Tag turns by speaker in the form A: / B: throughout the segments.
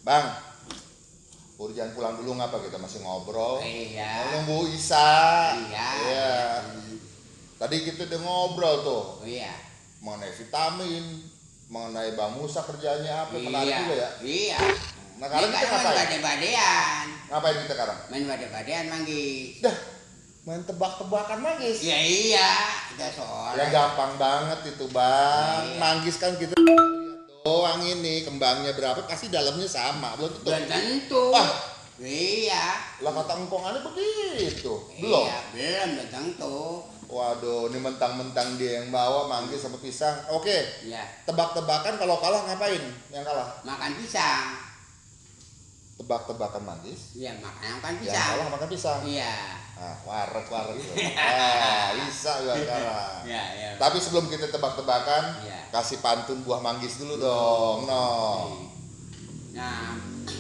A: Bang, jangan pulang dulu ngapa kita masih ngobrol.
B: Iya.
A: Nunggu Isa.
B: Iya.
A: Iya. Tadi kita udah ngobrol tuh.
B: Iya.
A: Mengenai vitamin, mengenai Bang Musa kerjanya apa, menarik juga ya.
B: Iya.
A: Nah, sekarang kita ngapain?
B: Main bade-badean.
A: Ngapain kita sekarang?
B: Main bade-badean manggis.
A: Dah, main tebak-tebakan manggis.
B: Ya iya, kita soal.
A: Ya gampang banget itu Bang.
B: Iya.
A: Manggis kan kita doang ini, kembangnya berapa pasti dalamnya sama, belum tentu.
B: Belum tentu.
A: Wah.
B: Iya.
A: Lah kata engkongannya begitu. Belum.
B: Iya, belum tentu.
A: Waduh, ini mentang-mentang dia yang bawa manggis sama pisang. Oke.
B: Iya.
A: Tebak-tebakan kalau kalah ngapain? Yang kalah?
B: Makan pisang.
A: Tebak-tebakan manggis.
B: Iya, makan
A: Yang
B: pisang.
A: kalah makan pisang.
B: Iya.
A: Nah, warek. Bisa gua sekarang.
B: Iya, iya.
A: Tapi sebelum kita tebak-tebakan,
B: Iya.
A: kasih pantun buah manggis dulu dong. No.
B: Nah,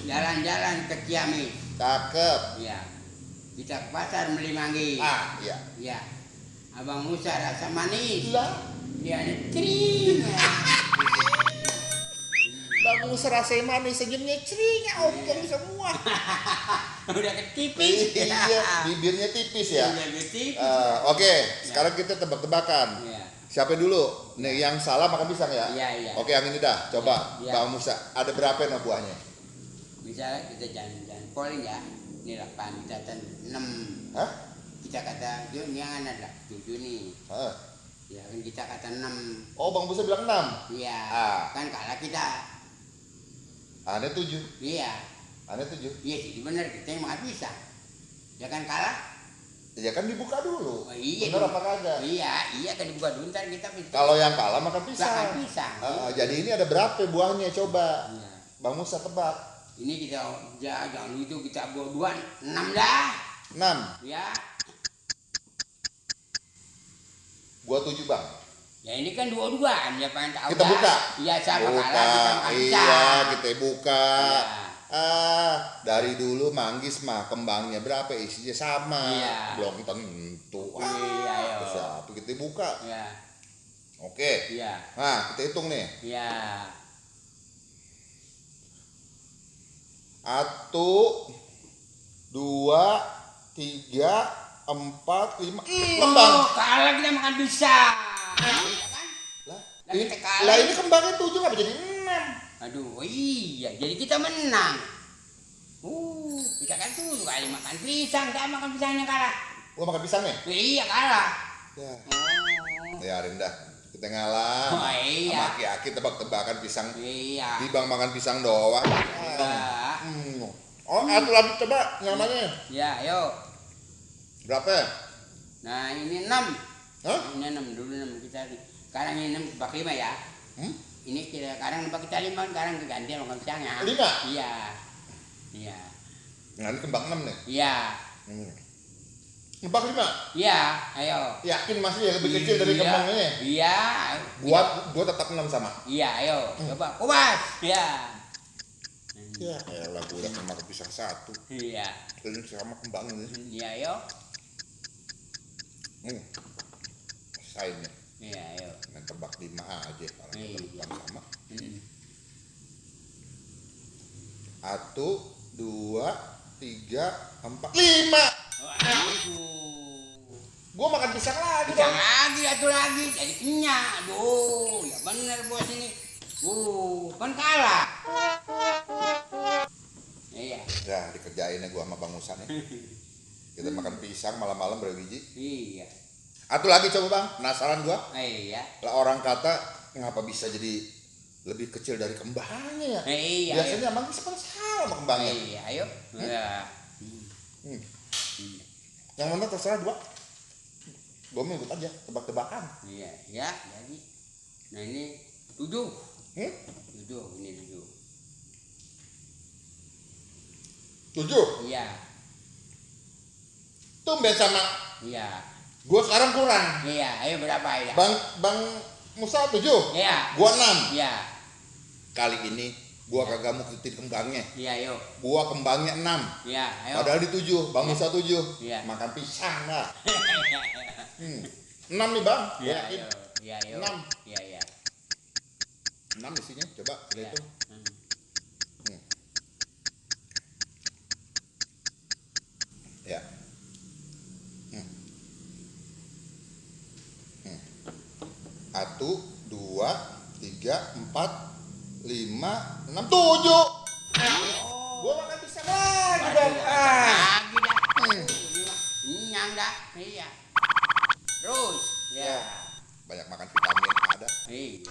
B: jalan-jalan ke Ciamis.
A: Cakep.
B: Iya. Kita ke pasar beli manggis.
A: Ah, iya.
B: Iya. Abang Musa rasa manis.
A: Lah,
B: Dia kering.
A: Bang Musa rasanya manis, senyumnya cerinya ompong semua.
B: Udah ketipis.
A: Iya, bibirnya tipis ya.
B: Udah ketipis.
A: Oke, sekarang kita tebak-tebakan.
B: Iya.
A: Siapa dulu? Nih yang salah makan pisang ya?
B: Iya, iya.
A: Oke, yang ini dah. Coba
B: Iya.
A: Bang Musa, ada berapa no buahnya?
B: Misalnya kita jalan-jalan polling ya. Ini 8, kita kata 6.
A: Hah?
B: Kita kata ini yang ada 7 nih.
A: Hah?
B: Ya kan kita kata 6.
A: Oh, Bang Musa bilang 6.
B: Iya.
A: Ah.
B: Kan kalah kita.
A: Aneh 7.
B: Iya.
A: Aneh 7.
B: Iya sih benar kita yang makan pisang. Ya kan kalah?
A: Ya kan dibuka dulu.
B: Oh, iya.
A: Bener apa kagak?
B: Iya kan dibuka dulu ntar kita pisang.
A: Kalau yang kalah makan pisang.
B: Makan pisang.
A: Jadi ini ada berapa buahnya coba?
B: Iya.
A: Bang Musa tebak.
B: Ini kita jangan lucu kita buat 6 dah.
A: 6.
B: Ya.
A: Gua 7, Bang.
B: Ya ini kan dua-duaan ya pengen tahu.
A: Kita
B: dah.
A: buka.
B: Iya sama
A: Buka.
B: kalah kita makan
A: Iya,
B: pisang.
A: kita buka.
B: Iya.
A: Dari dulu manggis mah kembangnya berapa isinya sama.
B: Iya.
A: Belum tentu.
B: Iya, yo.
A: Siapa kita buka.
B: Iya.
A: Oke.
B: Iya.
A: Nah, kita hitung nih.
B: Iya.
A: 1 2 3 4 5 kembang.
B: Kalah kita makan pisang. Iya kan?
A: Lah,
B: kita kalah.
A: lah ini kembangnya 7 apa jadi 6?
B: Aduh, iya. Jadi kita menang. Kita kan tuh kali makan pisang, kita makan pisangnya kalah.
A: Gua makan pisang nih.
B: Iya kalah.
A: Ya.
B: Oh.
A: Biarin dah. Kita ngalah.
B: Oh, iya.
A: Sama aki-aki tebak-tebakan pisang.
B: Iya.
A: Di Bang makan pisang doang.
B: Iya.
A: Oh, satu lagi coba namanya.
B: Ya, ayo.
A: Berapa ya?
B: Nah, ini 6.
A: Hah?
B: Ini 6 dulu 6 kita. Sekarang ini 6 tebak 5 ya. Ini kita sekarang tebak kita 5, sekarang ganti makan pisangnya.
A: 5?
B: Iya. Iya.
A: Nah, ini kembang 6 nih.
B: Iya.
A: Kembang 5?
B: Iya, ayo.
A: Yakin masih ya lebih kecil dari kembangnya?
B: Iya.
A: Gua tetap 6 sama.
B: Iya, ayo. Coba kupas. Iya.
A: Ya, elah gua udah makan pisang 1.
B: Iya.
A: Ini sama kembang ini.
B: Iya, ayo.
A: Sainnya.
B: Iya, ayo.
A: Main tebak 5 aja kalau
B: Iya.
A: kembang sama. 1 2 3 4 5.
B: Waduh.
A: Gua makan pisang lagi
B: Pisang
A: dong.
B: lagi, satu lagi. Jadi kenyang. Aduh, ya bener bos ini. Kan kalah. Iya.
A: Ya, dikerjainnya gua sama Bang Musa nih. Kita makan pisang malam-malam berapa biji?
B: Iya.
A: Satu lagi coba Bang, penasaran gua.
B: Iya.
A: Lah orang kata ngapa bisa jadi lebih kecil dari kembangnya ya?
B: Iya.
A: Biasanya emang seperti salah sama kembangnya.
B: Iya, ayo. Iya.
A: Yang mana terserah dua. Gua mau ikut aja, tebak-tebakan.
B: Iya, ya, jadi. Nah ini 7. 7, ini 7.
A: 7.
B: Iya.
A: Tumben sama
B: Iya.
A: gua sekarang kurang.
B: Iya, ayo berapa ya?
A: Bang Musa 7.
B: Iya.
A: Gua 6.
B: Iya.
A: Kali ini gua kagak mau ikutin kembangnya.
B: Iya, ayo.
A: Gua kembangnya 6.
B: Iya, ayo.
A: Padahal di 7, Bang Musa 7.
B: Iya.
A: Makan pisang lah. 6 nih Bang. Gua
B: Iya,
A: yakin.
B: ayo. Iya, ayo.
A: 6.
B: Iya, iya.
A: 6 isinya, coba kita
B: Iya.
A: hitung. 3, 4, 5, 6, 7. Gua makan pisang lagi dong.
B: Lagi dah. Kenyang dah. Iya. Terus. Ya.
A: Banyak makan vitamin ada.
B: Iya.